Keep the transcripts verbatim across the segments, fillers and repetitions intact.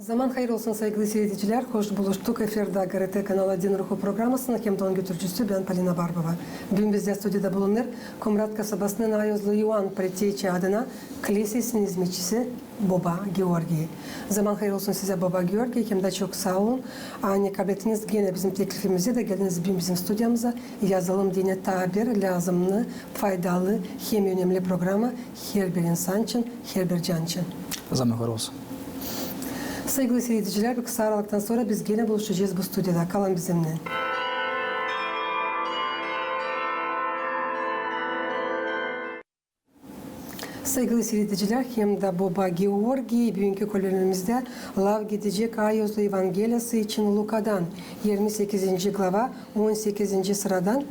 Zaman hayır olsun, saygılı siiredicilär. Hoş buluştuk. Efirdä GRT kanal Adin ruhu programasının hem dä onun götürücüsü bän, Polina Barbova. Büün bizdä studiyada bulunêr Komrat kasabasının Ayozlu İvan Preteyçä adına klisesinin izmetçisi Boba Georgiy. Zaman hayır olsun sizä, Boba Georgiy, hem dä çok saa olun, ani kablettiniz genä bizim teklifimizi da geldiniz büün bizim studiyamıza. Yazalım deyni taa bir lääzımnı, faydalı hem önemli programa herbir insan için, herbir can için. Zaman hayır olsun. Saygılı siiredicilär, bir kısa aralıktan sora biz genä buluşacez bu studiyada. Kalın bizimnän. Saygılı siiredicilär, hem dä Boba Georgiy büünkü kolonimizdä laf gidecek Ayozlu Evangeliyası için Lukadan, irmi sekizinci glava, on sekizinci sıradan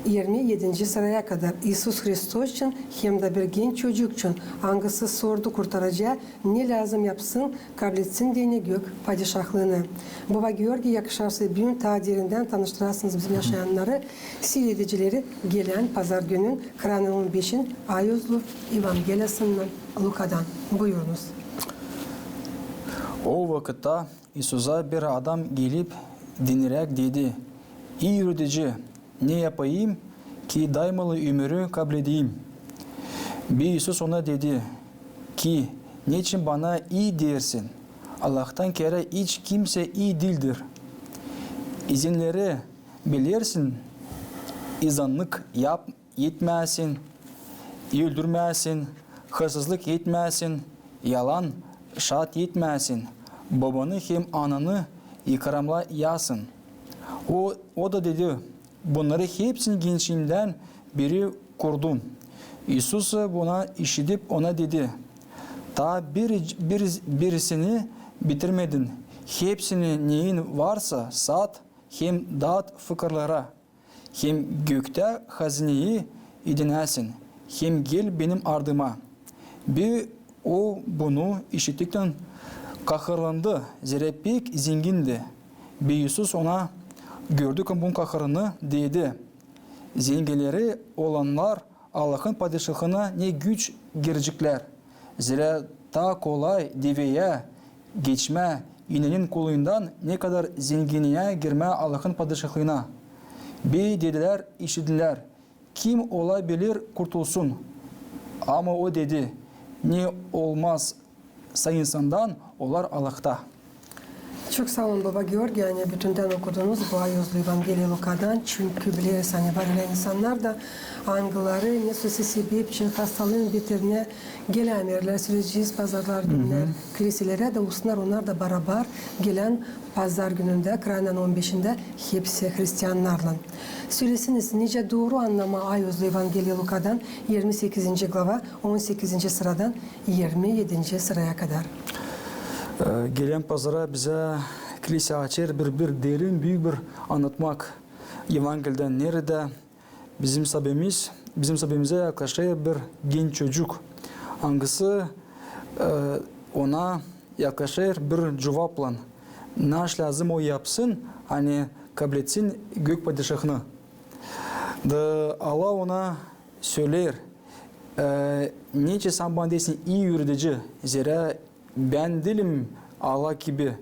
irmi edinci sıraya kadar, İisus Hristos için hem dä bir genç çocuk için, angısı sordu kurtarıcıya, ne lääzım yapsın, kabletsin deyni gök padişahlıını. Boba Georgiy, yakışarsa, büün taa derindän tanıştırasınız bizim yaşayannarı, siiredicileri, gelän pazar günün, krayın on beşin Ayozlu Evangeliyasından, Lukadan. Buyurunuz. O vakıtta İisusa bir adam gelip, dineräk dedi: "İi Üredici, ne yapayım, ki daymalı ömürü kabledeyim?" Be İisus ona dedi ki: "Neçin bana ii deersin? Allahtan kerä hiç kimsä ii diildir. İzinleri bilersin: izanlık yap-, etmeyäsin, öldürmeyäsin, hırsızlık etmeyäsin, yalan şaat etmeyäsin, bobanı hem ananı ikramlayasın." O, o da dedi: "Bunnarı hepsini gençliimdän beri kurdum." İisus bunu işidip, ona dedi: "Taa bir, bir, birisini bitirmedin. Hepsini, neyin varsa, sat hem daat fıkırlara, hem göktä hazineyi edinäsin, hem gel benim ardıma." Be o bunu işittiktän kahırlandı, zerä pek zengindi. Be İisus ona, gördüktän bunun kahırını, dedi: "Zenginleri olannar Allahın padişahına ne güç gireceklär. Zerä taa kolay deveyä geçmää inenin kolundan, ne kadar zenginneyä girmää Allahın padişahlıına." Be dedilär işidilär: "Kim ola bilir, kurtulsun." Ama o dedi: "Ne olmazsa insandan, olar Allahta." Çok saa olun, Boba Georgiy, ani bütündän okudunuz bu Ayozlu Evangeliyayı Lukadan, çünkü bileriz, ani var ölä insannar da, angıları nesoysa sebep için hastalıın beterinä gelämeerlär, sürücüyüz pazarlar gününä, kiliselerä da, olsunnar onnar da barabar gelän pazar günündä, krayın on beşindä hepsi hristiyannarlan. Söleseniz, nicä dooru annamaa Ayozlu Evangeliyayı Lukadan, irmi sekizinci glava, on sekizinci sıradan irmi edinci sıraya kadar. E, gelän pazara bizä kilise açêr bir, bir derin, büük bir annatmak Evangelidän, neredä bizim sabemiz, bizim sabemizä yaklaşêr bir genç çocuk, angısı, e, ona yaklaşêr bir cuvaplan, ne iş lääzım o yapsın, ani kabletsin gök padişahnı. Da Allah ona söleer: "E, neçin sän bana deersin ii üredici, zerä bän diilim Allah kibi,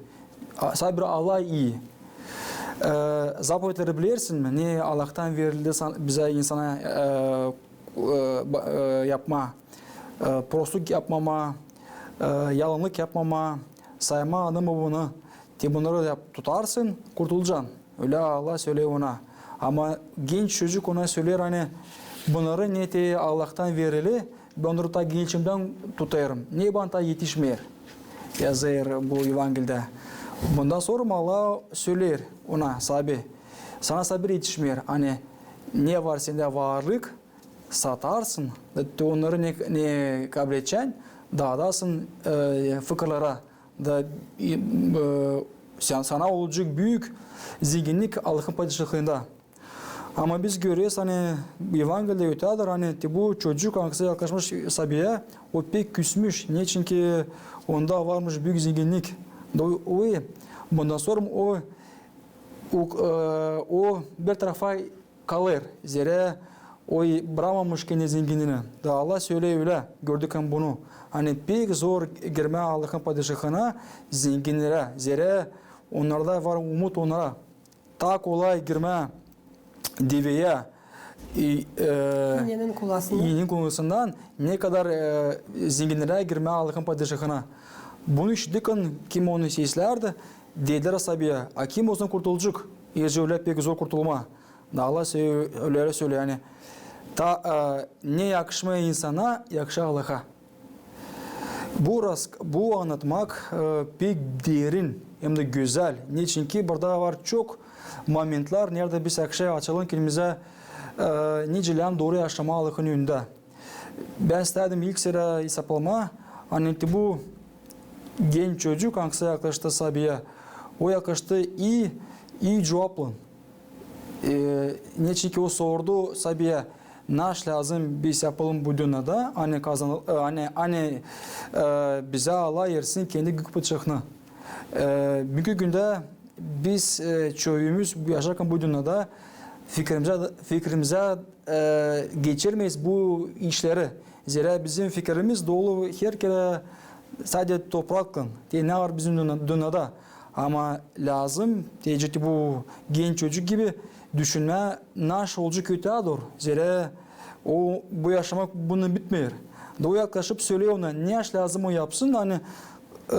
a, sadä bir Allah ii. E, zapovetleri bilersin mi, ne Allahtan verildi san-, bizä, insana, e, e, ba-, e, yapmaa? E, prostluk yapmamaa, e, yalannık yapmamaa, saymaa ananı-bobanı. Te bunnarı yap, tutarsın, kurtulacan." Ölä Allah söleer ona. Ama genç çocuk ona söleer, ani bunnarı ne te Allahtan verili, bän bunnarı taa gençliimdän tutêrım. Ne bana taa etişmeer, yazêr bu Evangelidä. Bundan sora Allah söleer ona, sabi, sana sabi etişmeer, ani ne var sendä varlık, satarsın, da te onnarı ne, ne kabledecän, daadasın, e, fıkırlara, da, e, e, sän, sana olacek büük zenginnik Allahın padişahında. Ama biz göreriz, ani Evangelidä ötedär, ani te bu çocuk, angısı yaklaşmış sabiyä, o pek küsmüş, neçinki onda varmış büük zenginnik. Da o, o, bundan sora o, o, e, o bir tarafa kalêr, zerä o brakmamış kendi zenginnii. Da Allah söley ölä, gördükän bunu. Ani pek zor girmää Allahın Padişahına zenginnerä, zerä onnarda var umut onnara. Taa kolay girmää deveyä, e, e, inenin kulasına. İnenin kulasından, ne kadar, e, zenginnerä girmää Allahın Padişahına. Bunu işiddikän, kim onu seslärdi, dedilär sabiyä: "A kim ondan kurtulacek? Eer ölä pek zor kurtulmaa." Da Allah sö-, ölä söley, ani taa, e, ne yakışmêêr insana, yakışêr Allaha. Bu ras-, bu annatmak, e, pek derin hem dä gözäl. Neçinki burada var çok momentlär, neredä biz yakışêr açalım kendimizä, e, nicä lääzım dooru yaşamaa Allahın önündä. Bän istedim ilk sıra esaplamaa, ani te bu genç çocuk, angısı yaklaştı sabiyä, o yaklaştı ii, ii cuvaplan. E, neçinki o sordu sabiyä, naş lääzım biz yapalım bu dünnedä, ani kazan-, e, ani, ani, e, bizä Allah ersin kendi gök padişahnı. E, büünkü gündä biz, e, çoyumuz bu yaşarkan bu dünnedä fikrimizä, fikrimizä, e, geçirmeeriz bu işleri. Zerä bizim fikirimiz dolu her kerä sade topraklan, te ne var bizim dünnä-, dünnedä. Ama lääzım, te bu genç çocuk gibi düşünmää, naş olacek öteyä dooru. Zerä o, bu yaşamak bununnan bitmeer. Da o yaklaşıp söley ona, naş lääzım o yapsın, ani, e,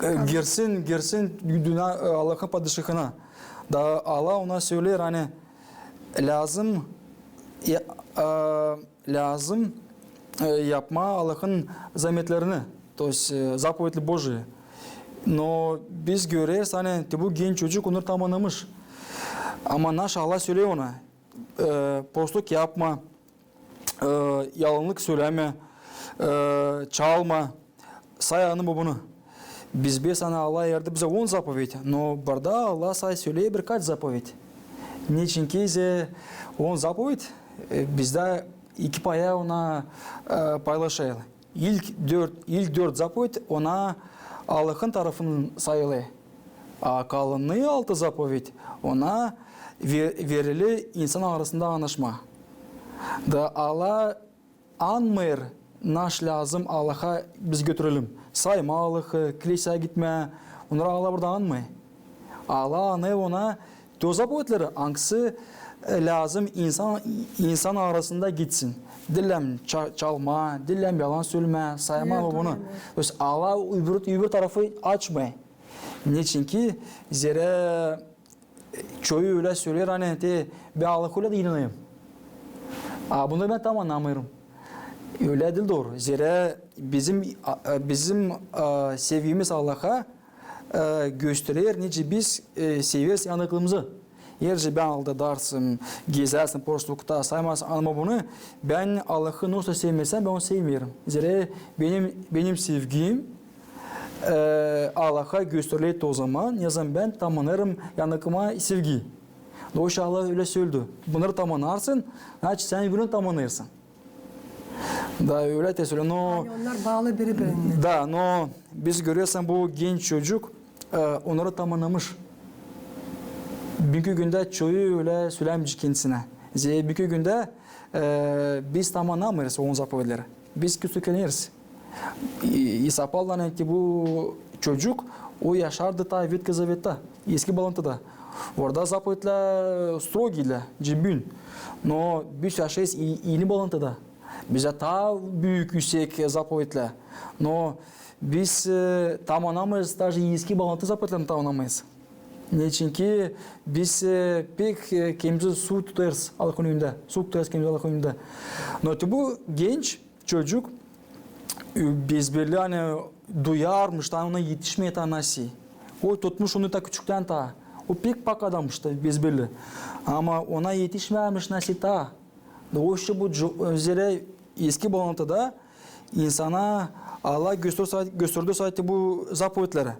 e, girsin, girsin dünnä, e, Allahın Padişahına. Da Allah ona söleer, ani lääzım, e, e, lääzım, e, yapmaa Allahın zametlerini, то есть, e, заповеди Божии. No biz göreriz, ani te bu genç çocuk onnarı tamannamış. Ama naş Allah söley ona, e, posluk yapma, e, yalınlık sölämä, e, çalma, say anamı bunu. Biz bes, ani Allah erdi bizä on заповедь, no burada Allah say söley birkaç заповедь. Neçinki ise on заповедь, e, bizdä iki paya ona, e, paylaşêr. İlk dört, ilk dört заповедь ona Allahın tarafından sayılêr. A kalanı altı заповедь ona ve-, verili insan arasında annaşma. Da Allah annamêêr, naş lääzım Allaha biz götürelim. Saymaa Allahı, kilseyä gitmää, onnarı Allah burada annamêêr. Allah annêêr ona te o заповедьleri, angısı, e, lääzım insan, insan arasında gitsin. Diil lääzım ça-, çalmaa, diil lääzım yalan sölemää, saymaa bunu. То есть Allah öbür, öbür tarafı açmêêr. Neçinki zerä çoyu ölä söleer, ani te bän Allaha ölä dä inanêrım. A bunu bän tam annamêêrım. Ölä diil dooru. Zerä bizim, a, a, bizim, a, sevgimiz Allaha, e, gösterer, nicä biz, e, severiz yanıklarımızı. Eer bän aldadarım, gezerim poslukta, saymêêrım anamı bunu, bän Allahı nasıl sevmesem, bän onu sevmeerim. Zerä benim, benim sevgim, e, Allaha gösteriler ozaman, nezaman bän tamannêêrım yanıkıma sevgi. Doysa Allah ölä söledä: bunarı tamannarsın, значит, sän beni tamannêêrsın. Da ölä te sölä, no... Ani onnar baalı biri-birinä. Da, no biz göreriz, bu genç çocuk, e, onnarı tamannamış. Büünkü gündä çoyu ölä sölämeyecek kendisinä. Zerä büünkü gündä, e, biz tamannamêêrız on заповедьleri. Biz küsükleniz. И, и sapallan, ani bu çocuk, o yaşardı taa Vetkıy Zavettä, Eski Baalantıda. Orada заповедьлär, e, строгийлär, cibin. No biz yaşêêrız i-, Eni Baalantıda. Bizä taa büük, üüsek, e, заповедьлär. No biz, e, tamannamêêrız, даже Eski Baalankı заповедьлеrini tamannamêêrız. Neçinki biz, e, pek, e, kendimizi suv tutêrız Allahın önündä. Suv tutêrız kendimizi Allahın önündä. No te bu genç çocuk, e, bezbelli, ani duyarmış, taa ona etişmeer taa nasıl. O tutmuş onu taa küçüktän taa. O pek pak adammış taa, bezbelli. Ama ona etişmärmiş nasıl taa. Doysa bu co-, zerä Eski Baalantıda insana Allah gösterdi sa-, gösterdi sadä bu заповедьleri.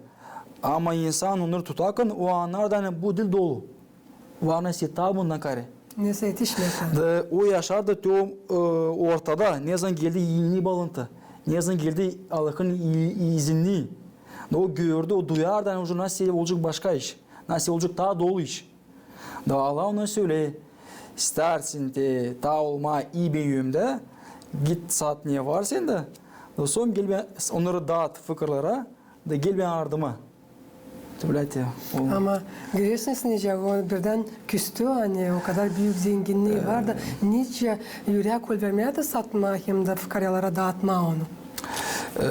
Ama insan onnarı tutarkan, o annardı, ani bu diil dolu. Var nasıl taa bundan kaarä. Nesä etişmeer taa. Da o yaşardı te o, e, ortada, nezaman geldi Eni Baalantı, nezaman geldi Allahın i-, izinni. Da o gördü, o duyardı, ani уже nasıl olacek başka iş, nasıl olacek taa dolu iş. Da Allah ona söley: istärsin te taa olmaa ii bir yöndä, git, saat ne var sendä, da sora gel bän, onnarı daat fıkaralara, da gel bän ardıma. Ama görersiniz, nicä o birdän küstü, ani o kadar büük zenginnii var da, nicä ürää kolvermää dä satmaa hem dä fıkaralara daatmaa onu. E,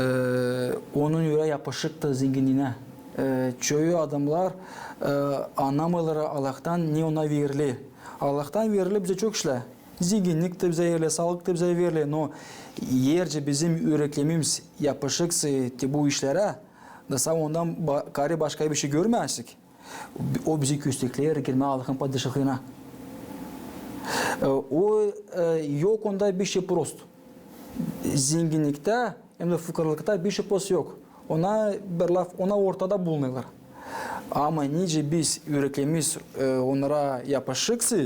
onun ürää yapışıktı zenginniinä. E, çoyu adamnar, e, annamêêrlar Allahtan, ne ona veriler. Allahtan veriler bizä çok işlär. Zenginnik tä bizä veriler, saalık tä bizä veriler, no eer bizim üreklerimiz yapışıksa te bu işlerä, da sa ondan ba-, kaarä başka bir şey görmäzsek, o bizi köstekleer girmää Allahın Padişahına. E, o, e, yok onda bir şey prost. Zenginniktä hem dä fıkaralıkta bir şey prost yok. Ona bir laf, ona ortada bulunêrlar. Ama nicä biz üreklerimiz, e, onnara yapışıksa,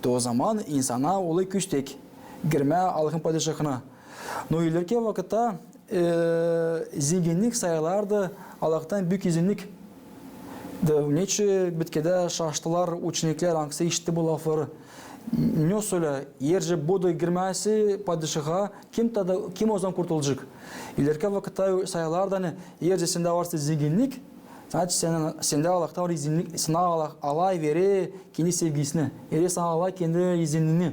te ozaman insana olêr köstek girmää Allahın Padişahına. No ilerki vakıtta, e, zenginnik sayılardı Allahtan büük izinnik. Da neçin bitkidä şaştılar uçeniklär, angısı işitti bu lafları. Ne söleer, eer bu da girmäzse padişaha, kim tada, kim ozaman kurtulacek? İlerki vakıtta sayılardı, ani eer sendä varsa zenginnik, значит, sendä, sendä Allahtan var izinnik, sana Allah, Allah verer kendi sevgisini, verer sana Allah kendi izinini.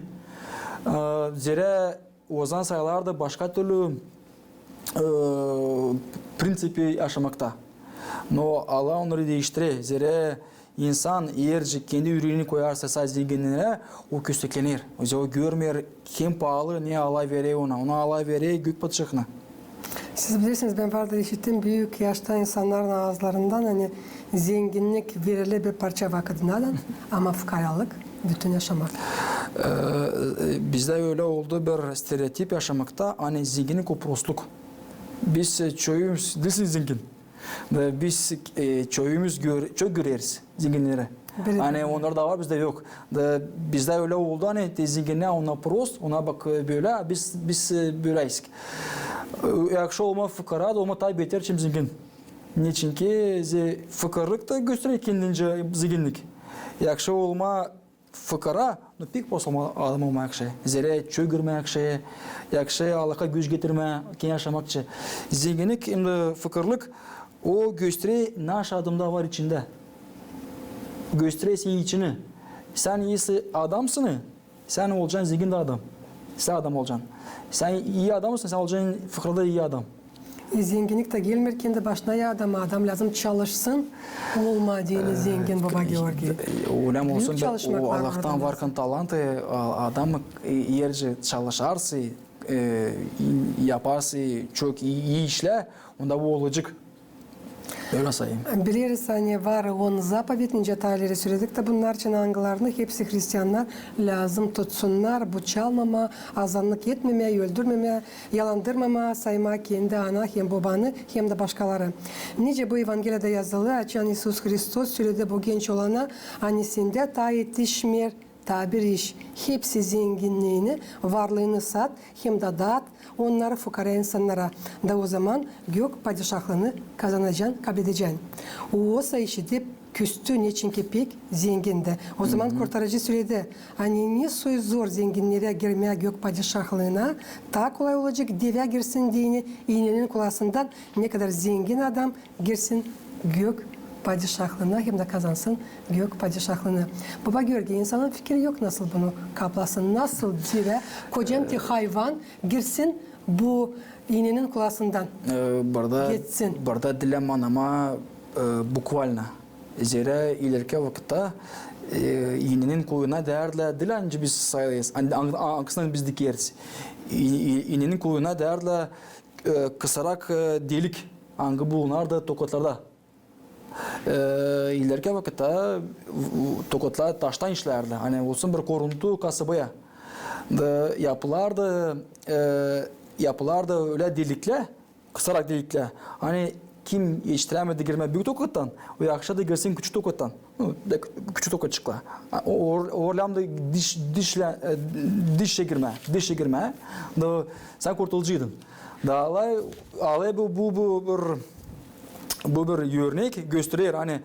E, zerä ozaman sayılardı başka türlü, e, prinţipi yaşamakta. No Allah onnarı diiştirer. Zerä insan eer kendi üreeni koyarsa sa zenginniinä, o kösteklener. Öyle o görmeer, kim paalı, ne Allah verer ona. Ona Allah verer gök padişahını. Siz bilersiniz, bän vardı işittim büük yaşta insannarın aazlarından, ani zenginnik veriler bir parça vakıdınadan, ama fıkaralık bütün yaşamak. E, e, bizdä ölä oldu bir stereotip yaşamakta, ani zenginnik o prostluk. Biz, e, çoyumuz diilsiz zengin. Da biz, e, çoyumuz gör-, çok göreriz zenginneri. Ani onnarda var, bizdä yok. Da bizdä ölä oldu, ani te zenginnär, onnar prost, onnar bak, e, bölä, biz, biz, e, böläyik. E, yahşı olmaa fıkara da olmaa taa beter, çim zengin. Neçinki ze-, fıkaralık ta gösterer kendinä zenginnik. Yahşı olmaa fıkara, no pek prost olmaa, adam olmaa yahşı. Zerä çok görmää yahşı, yahşı Allaha güç getirmää, kendi yaşamak için. Zenginnik hem dä fıkaralık, o gösterer, naşey adamda var içindä. Gösterer senin içini. Sän ii adamsan, sän olacan zengin dä adam. Sän adam olacan. Sän ii adamsan, sän olacan fıkara da ii adam. E, zenginnik ta gelmeer kendi başına ya adama, adam lääzım çalışsın, olmaa deyni zengin, baba Georgiy. E, öyle mi olsun, o Allahtan var talantı, e, adam, e, eer çalışarsa, e, yaparsa çok ii, ii işlär, onda bu olacek. Ölä sayêrım. Bileriz, ani var on zapovet, nicä taa ileri söledik tä bunnar için, angılarını hepsi hristiannar lääzım tutsunnar: bu çalmamaa, azanlık etmemää, öldürmemää, yalandırmamaa, saymaa kendi ana hem bobanı hem dä başkaları. Nicä bu Evangeliyada yazılı, açan İisus Hristos söledi bu genç oolana, ani sendä taa etişmeer taa bir iş, hepsi zenginniini, varlıını sat hem dä daat onnarı fukara insannara, da ozaman gök padişahlıını kazanacan, kabledecän. O osa işidip küstü, neçinki pek zengindi. Ozaman kurtarıcı söledi, ani ne soy zor zenginnerä girmää gök padişahlıına, taa kolay olacek devä girsin deyni iinänin kolasından, ne kadar zengin adam girsin gök padişahlıına hem dä kazansın gök padişahlıını. Baba Georgiy, insanın fikiri yok, nasıl bunu kaplasın, nasıl devä, kocam te hayvan girsin bu iinänin kolasından. E, burada, burada dilä manamaa, e, bukvalno. Zerä ilerki vakıtta, e, iinänin kuluna deerlär, diil ancak biz sayılêrız, an-, an-, angısını biz dikeriz. İ-, i-, iinänin kuluna deerlär, e, kısarak, e, delik, angı bulunardı tokatlarda. E, ilerki vakıtta, v-, tokatlar taştan işlärdi. Ani olsun bir koruntu kasabaya. Da yapılardı, e, yapılardı ölä deliklär, kısarak deliklär. Ani kim etiştirämedi girmää büük tokattan, o yahşı da girsin küçük tokattan. Nu, da küçük tokatçıkla. O, or-, orlâmda diş, dişlä, e, dişä girmää, dişä girmää. Da sän kurtulacaydın. Da alay, alay bu, bu, bu bir, bu bir örnek gösterer, ani,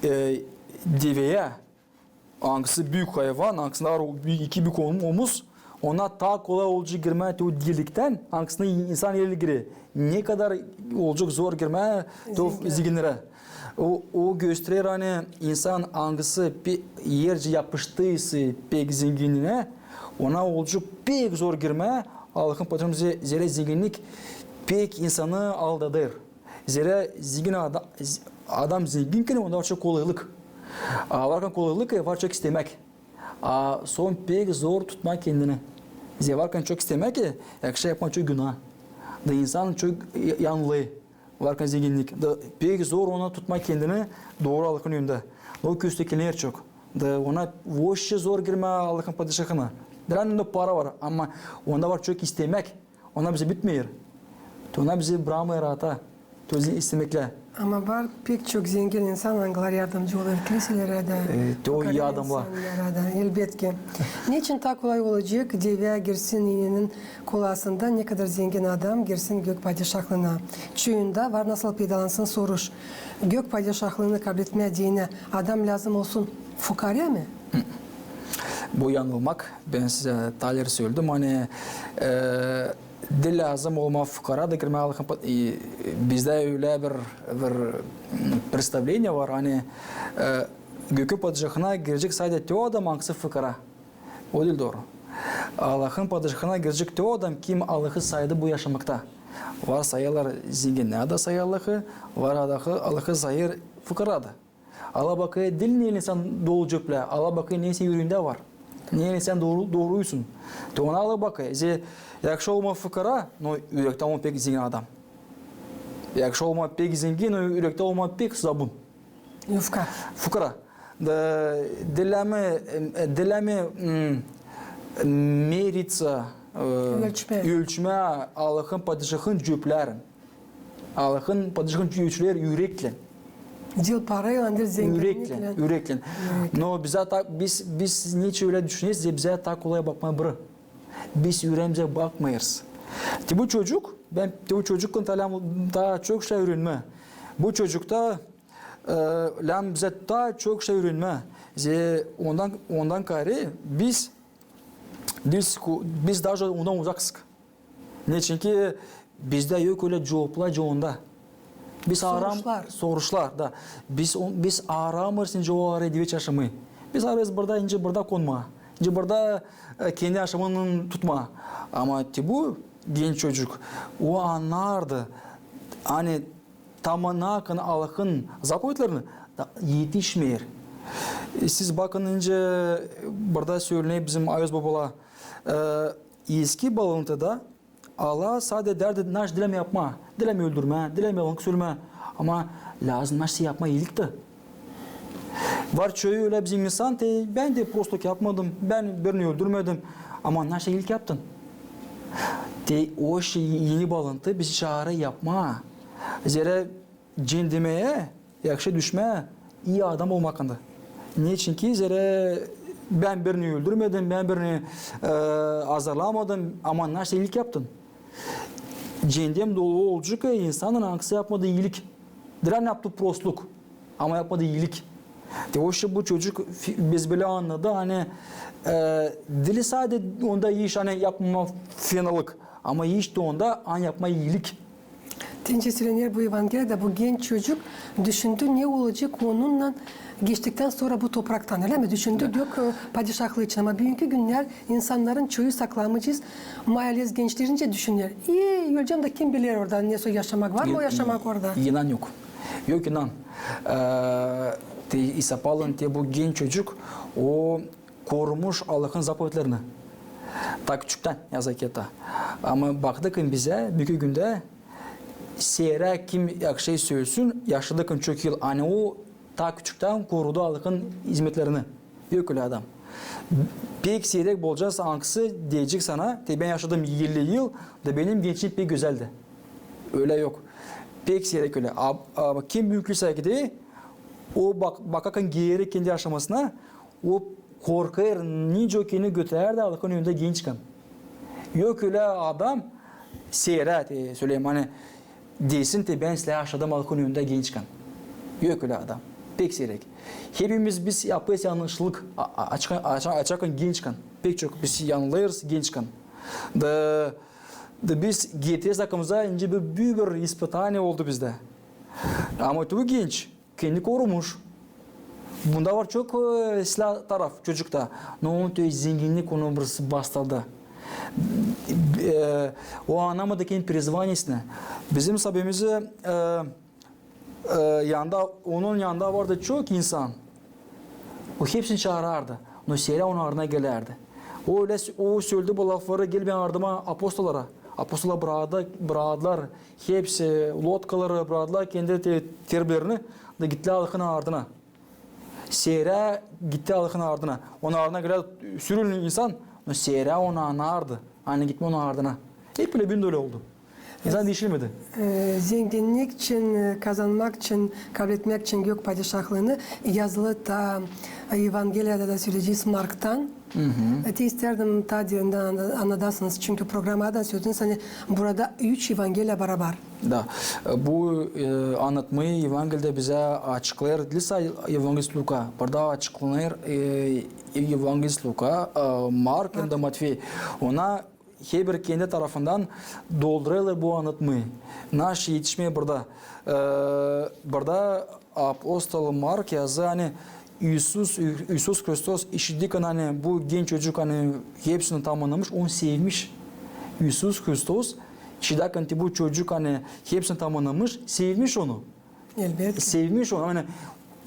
e, deveyä Angısı büük hayvan, angısında var o bü-, iki büük om-, omuz, ona taa kolay olacek girmää te o deliktän, angısına insan eli girer. Ne kadar olacek zor girmää te o zenginnärä. O, o gösterer, ani insan angısı pe-, ercä yapıştıysa pek zenginniinä, ona olacek pek zor girmää Allahın Padişahına, ze-, zerä zenginnik pek insanı aldadır. Zerä zengin ada-, z-, adam zenginkän, onda var çok kolaylık. A varkan kolaylık, e, var çok istemäk. A son pek zor tutmaa kendini. Zerä varkan çok istemäk, e, yakışa yapmaa çok günaa. Da insan çok y-, yanılêr. Varkan zenginnik. Da pek zor ona tutmaa kendini dooru Allahın önündä. O kösteklär çok. Da ona vошше zor girmää Allahın Padişahına. Diil ani onda para var, ama onda var çok istemäk. Ona bizä bitmeer. Te ona bizä brakmêêr raata. Te o istemäklär. Ama var pek çok zengin insan, angıları yardımcı olêr kiliselerä dä. E, te o ii adamnar. Elbetki. Neçin taa kolay olacek devä girsin iininin kolasında, ne kadar zengin adam girsin gök padişahlıına? Çoyunda var nasıl peydalansın soruş. Gök padişahlıını kabletmää deyni adam lääzım olsun fukara mı? Bu yanılmak. Bän sizä taa ileri söledim, ani, e, diil lääzım olmaa fukara da girmää Allahın pa-, e, bizdä ölä bir, bir, m, представление var, ani, e, gökün padişahına girecek sade te o adam, angısı fukara. O diil dooru. Allahın Padişahına girecek te o adam, kim Allahı saydı bu yaşamakta. Var sayêrlar zenginnär dä sayêr Allahı, var Allahı, Allahı sayêr fukara da. Allah bakêr diil ne insan dolu cöplär, Allah bakêr ne senin üreendä var. Ne insan dooru, doorusun. Te ona Allah bakêr. Zerä yakışa olmaa fukara, no ürektä olmaa pek zengin adam. Yakışa olmaa pek zengin, no ürektä olmaa pek zabun. Yufka. Fukara. Da, diil mi, e, diil mi, m, мериться, e, ölçmää. Ölçmää Allahın Padişahın cöplerin. Allahın Padişahın cöpleri üreklän. Diil paraylan, diil zenginniklän. Üreklän, üreklän. Üreklän. No bizä taa, biz, biz neçin ölä düşüneriz, zerä bizä taa kolay bakmaa biri. Biz üreemizä bakmêêrız. Te bu çocuk, bän te bu çocukkun taa lääzım taa çok şey üürenmää. Bu çocukta, e, lääzım bizä taa çok şey üürenmää. Zerä ondan, ondan kaarä biz, biz, biz даже ondan uzaksak. Neçinki bizdä yok ölä cuvaplar onda. Biz aaram-, soruşlar. Soruşlar, da. Biz on-, biz aaramêrız nicä o arada diveç yaşamayı. Biz aaramêrız burada, nicä burada konmaa. Nicä burada, e, kendi yaşamını tutmaa. Ama te bu genç çocuk, o annardı, ani tam nakın Allahın zapovetlerini da etişmeer. E, siz bakın, nicä burada sölenär bizim ayoz bobalar, e, eski baalantıda Allah sade därdi, naşey dilemää yapmaa. Dilemää öldürmää, dilemää yalan sölemää. Ama lääzım naşey yapmaa iilik dä. Var çoyu ölä bizim insan, te bän dä prostluk yapmadım, bän birini öldürmedim. Ama naşey iilik yaptın? Te o şey, eni baalantı bizi çaarêr yapmaa. Zerä cennetemä yakışêr düşmää ii adam olmaktan. Neçinki zerä bän birini öldürmedim, bän birini, e, azarlamadım, ama naşey iilik yaptın? Cennetem dolu olacek insanın, angısı yapmadı iilik. Diil ani yaptı prostluk, ama yapmadı iilik. Te o şey bu çocuk fi-, biz bölä annadı, ani, e, diil sade onda iş, ani yapmamaa fenalık, ama iş dä onda, ani yapmaa iilik. Deyni sölener bu Evangeliyada, bu genç çocuk düşündü, ne olacek onunnan geçtiktän sora bu topraktan, ölä mi? Düşündü gök, e, padişahlıı için. Ama büünkü günnär insannarın çoyu, saklamayacez, maalesef gençlerincä düşüner: "E, ölecäm dä, kim biler orada ne soy yaşamak, var mı o yaşamak orada?" İnan yok. Yok inan. E, te, İsa Pavlın, te bu genç çocuk, o korumuş Allahın zapovetlerini. Taa küçüktän yazık etä. Ama baktıkın bizä, büünkü gündä, seyrä kim yakışêr sölesün, yaşadıkın çok yıl, ani o taa küçüktän korudu Allahın izmetlerini. Yok ölä adam. Pek seyrek bulacez, angısı deyecek sana, te bän yaşadım elli yıl, da benim gençliim pek gözäldi. Ölä yok. Pek seyrek ölä. A, a, kim büük lisä gider, o bak-, bakarkan geeri kendi yaşamasına, o korkêr, nicä o kendini götürär dä Allahın önündä gençkän. Yok ölä adam, seyrä, te, söleyim, ani desin te, bän islää yaşadım Allahın önündä gençkän. Yok ölä adam. Pek siirek. Hepimiz biz yapêrız yannışlık, a-, a-, açka-, açan, açan gençkän. Pek çok biz yanılêrız gençkän. Da, da biz getireriz aklımıza, nicä bir büük bir ispıtaniye oldu bizdä. Ama bu genç kendini korumuş. Bunda var çok, e, silaa taraf çocukta. No, onun, то есть, zenginnik onu biraz bastırdı. E, o annamadı kendi prizvaniyesini. Bizim sabimizi, e, e, yanında, onun yanında vardı çok insan. O hepsini çaarardı. No Seera onun ardına gelärdi. O ölä s-, o söldü bu lafları: "Gel benim ardıma apostolara." Apostola bradı-, bradılar hepsi lotkaları, bradılar kendi te-, terbilerini da gittilär Allahın ardına. Seera gitti Allahın ardına. Onun ardına gelär sürü insan, no Seera onu anardı. Ani gitmää onun ardına. Hep ölä büün dä ölä oldu. İnsan diişilmedi. E, zenginnik için, e, kazanmak için, kabletmäk için gök padişahlığını yazılı ta, e, Evangeliyada da söleyecez Marktan. E, te isteerdim taa derindän anna-, annadasınız. Çünkü programada söleyecez, ani burada üç Evangeliya barabar. Da. E, bu, e, annatmayı Evangeliyada bizä açıklêêr diil sade evangelist Luka. Burada açıklanêr, e, evangelist Luka, e, Mark hem dä Matvey. Ona herbir kendi tarafından doldurêrlar bu annatmayı. Naşey etişmeer burada. E, burada apostol Mark yazêr, ani İisus, İisus Hristos işiderkän, ani bu genç çocuk, ani hepsini tamannamız, onu sevmiş. İisus Hristos işiderkän, te bu çocuk, ani hepsini tamannamız, sevmiş onu. Elbetki. Sevmiş onu. Ani,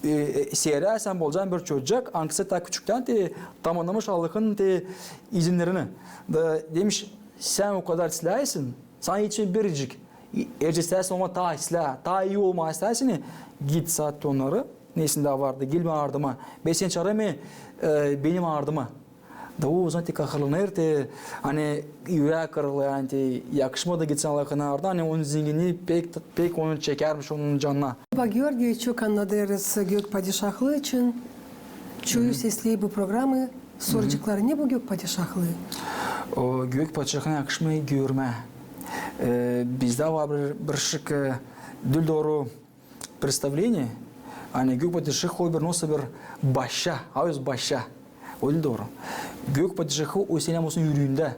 e, e, Seera sän bulacan bir çocuk, angısı taa küçüktän te tamannamız Allahın te izinnerini. Da demiş, sän o kadar islääsin, sana için biricik. Eer islääsin olmaa taa islää, taa ii olmaa islääsin, git sat onnarı, ne sendä vardı, gel benim ardıma. Bän seni çaarêrım, e, benim ardıma. Da o, o zaman te kahırlanêr, te, ani, üreeni kırılêr, ani te yakışmadı gitsin Allahın ardına, ani onun zenginnii pek, pek onu çekärmiş onun canına. Bak, Georgiy, çok annadêrız gök padişahlıı için. Çoyu sesleer bu programı, soraceklar, ne bu gök padişahlıı? O gök padişahlıını yakışmêêr görmää. E, bizdä var bir, bir şık, e, diil dooru представление, ani gök padişahı o bir nasıl bir başa, a öz başa. O diil dooru. Gök padişahı o senin olsun ürüündä.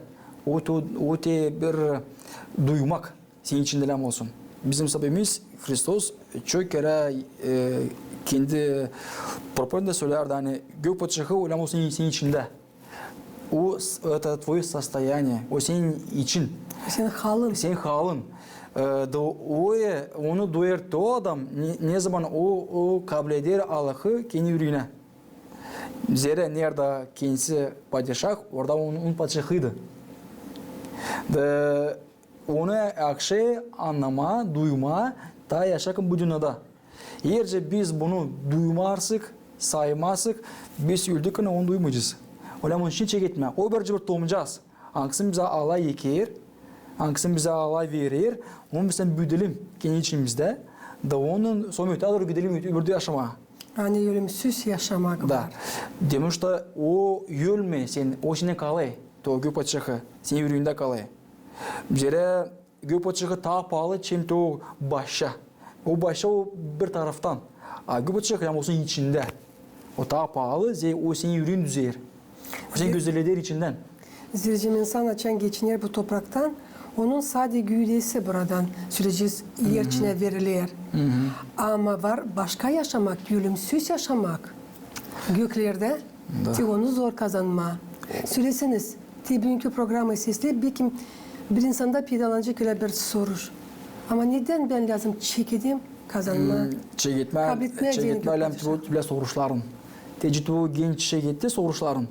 O te, o te bir duymak senin içindä lääzım olsun. Bizim sabimiz Hristos çok kerä, e, kendi propoveda sölärdi, ani gök padişahı lääzım olsun senin içindä. O, это твоё состояние, o senin için. Senin halın. Senin halın. E, da o, e, onu duyêr te o adam, ne, ne zaman o, o kableder Allahı kendi ürüünä. Zerä neredä kendisi padişah, orada onun, onun padişahıydı. Da onu akşam annamaa, duymaa, taa yaşarkan bu dünnedä. Eer biz bunu duymazsak, saymazsak, biz öldükän onu duymayacez. Ölä onun için çeketmää. O bir, bir tomcaz. Angısını bizä Allah eker, angısını bizä Allah verer, onu biz büüdelim kendi içimizdä. Da onunnan sora ötää dooru gidelim öbürdä yaşamaa. Ani ölümsüz yaşamak var. Потому что o ölmeer, sen, o sendä kalêr. O gök padişahı senin ürüündä kalêr. Zerä gök padişahı taa paalı, çim te o başa. O başa o bir taraftan. A gök padişahı lääzım olsun içindä. O taa paalı, zerä o senin ürüün düzeer. O seni gözelleder içindän. Zerä insan açan geçiner bu topraktan, onun sade güüdesi buradan söleyecez, er içinä veriler. Ama var başka yaşamak, ölümsüz yaşamak. Göklerdä. Da. Te onu zor kazanmaa. Söläseniz, te büünkü programayı sesleer, bekim bir insanda peydalanacek ölä bir soruş. Ama nedän bän lääzım çekedeyim kazanmaa? Çeketmää, kabletmää deyni çeketmää lääzım bu bilä soruşların. Te bu genç çeketti soruşların.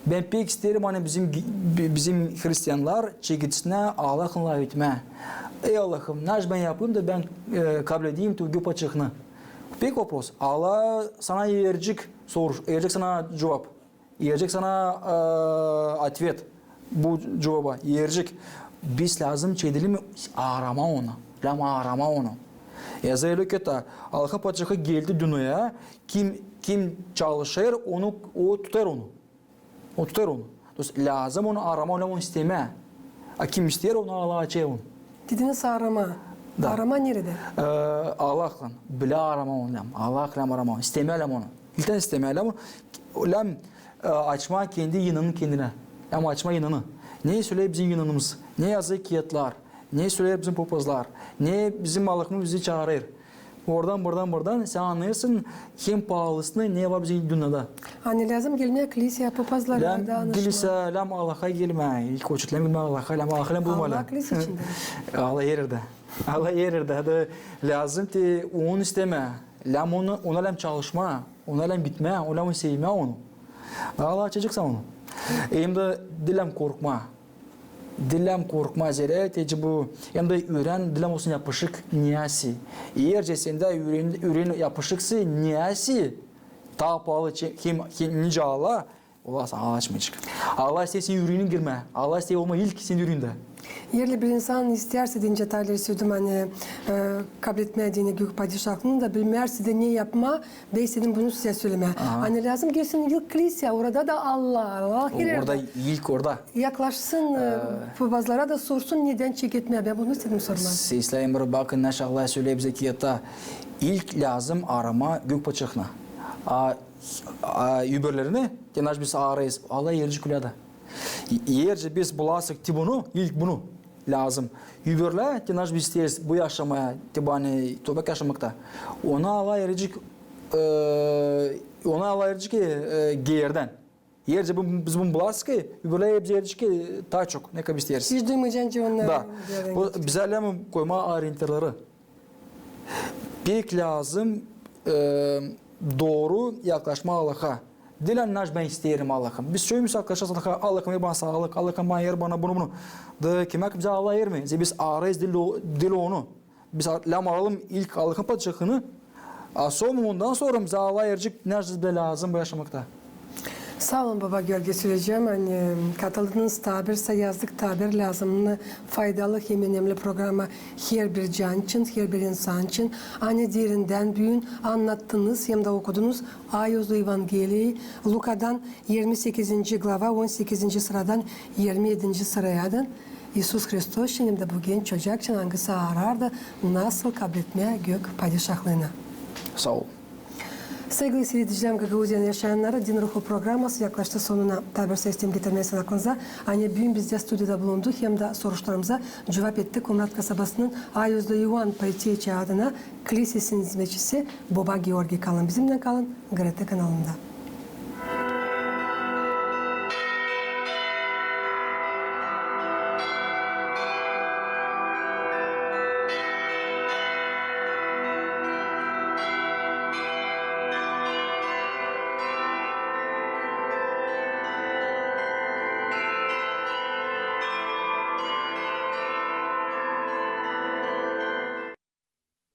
Bän pek isteerim, ani bizim, bi-, bizim hristiannar çeketsinär Allahın lafetmää. Ey Allahım, naşey bän yapayım da bän, e, kabledeyim te gök padişahını. Pek vopros. Allah sana erecek soruş, erecek sana cuvap. Erecek sana, e, ответ bu cuvaba, erecek. Biz lääzım çekedelim aaramaa onu. Lääzım aaramaa onu. Yazılı ki, Allahın padişahı geldi dünneyä, kim, kim çalışêr, onu, o tutêr onu. O tutêr onu. То есть lääzım onu aaramaa, onu istemää. A kim isteer, onu Allah açêr onu. Dediniz aaramaa. Da. Arama neredä? E, Allahlan. Bilä arama onu lääzım. Allah lääzım arama onu. İstemää lääzım onu. İlktän istemää lääzım. Lääzım, e, açmaa kendi inanın kendinä. Lääzım açmaa inanın. Ne söleer bizim inanımız? Ne yazêr kiyatlar? Ne söleer bizim popazlar? Ne bizim Allahımız bizi çaarêr? Oradan, buradan, buradan sän annêêrsın, hem paalısını ne var bizim dünnedä. Ani lääzım gelmää kliseyä, popazlara da annışmaa. Lääzım kliseyä, lääzım Allaha gelmää. İlk oçert lääzım gelmää Allaha, lääzım Allaha lääzım bulmaa. Allah klisä içindä. Allah her erdä. Allah her erdä. Da lääzım te onu istemää. Lääzım onu, ona lääzım çalışmaa. Ona lääzım gitmää. Ona lääzım sevmää onu. Allah açacek sän onu. Hem dä diil lääzım korkmaa. Diil lääzım korkmaa, zerä te bu, hem dä ürän diil lääzım olsun yapışık niyäsi. Eer sendä ürän, ürän yapışıksa niyäsi, taa paalı çe-, hem, hem nicä Allah, ola sän Allah açmayacek. Allah isteer senin üreeninnän girmää. Allah isteer olmaa ilk senin üreeninnän. Eer bir insan isteerse, dincä taa ileri sürdüm, ani, e, kabletmää deyni gök padişahlığını da bilmeer sä dä ne yapmaa, bän istedim bunu sizä sölemää. Aha. Ani lääzım gelsin ilk kliseyä, orada da Allah, Allah her erdä. Orada, ilk orada. Yaklaşsın, e, popazlara da sorsun, nedän çeketmää. Bän bunu istedim sormaa. Sesläyim bir bakın, neşä Allah söleer bizä kiyatta. İlk lääzım aramaa gök padişahlığını. A, a, öbürlerini, te neşä biz aarêêrız, Allah erecek ölä dä. Eer biz bularsak te bunu, ilk bunu lääzım. Öbürlär, te neşä biz isteeriz bu yaşamaa, te bu, ani toprak yaşamakta. Ona Allah erecek, e, ona Allah erecek, e, geerdän. Eer biz bunu bularsak, öbürlär hepsi erecek taa çok, ne kadar biz isteeriz. Hiç duymayacak, nicä onnar. Da. Bu, bizä lääzım koymaa orientirleri. Pek lääzım, e, dooru yaklaşmaa Allaha. Diil ani neşä bän isteerim Allahım. Biz çoyumuz yaklaşêrız Allaha, Allahım, ver bana saalık, Allahım, bana ver bana bunu, bunu. Da kimä ki bizä Allah ermey, zerä biz aarêêrız diil o-, diil onu. Biz a-, lääzım arayalım ilk Allahın padişahlığını, a sora, ondan sora bizä Allah erecek, neşä bizä lääzım bu yaşamakta. Saa olun, baba Georgiy, söleyecäm, ani katıldınız taa bir, sä yazdık taa bir lääzımnı faydalı hem önemli programa herbir can için, herbir insan için. Ani derindän büün annattınız hem dä okudunuz Ayoz Evangeliyi Lukadan, irmi sekizinci glava, on sekizinci sıradan irmi edinci sıraya dän. İisus Hristos için hem dä bu genç çocak için, angısı aarardı nasıl kabletmää gök padişahlığını. Saa ol. Saygılı siiredicilerim, Gagauziyanın yaşayannarı, Din Ruhu programası yaklaştı sonuna. Taa bir sä isteerim getirmää sizin aklınıza, ani büün bizdä studiyada bulundu hem dä soruşlarımıza cuvap etti Komrat kasabasının Ayozlu İoan Poyteyçi adına klisesinin hizmetçisi boba Georgiy. Kalın bizimnän, kalın GRT kanalında.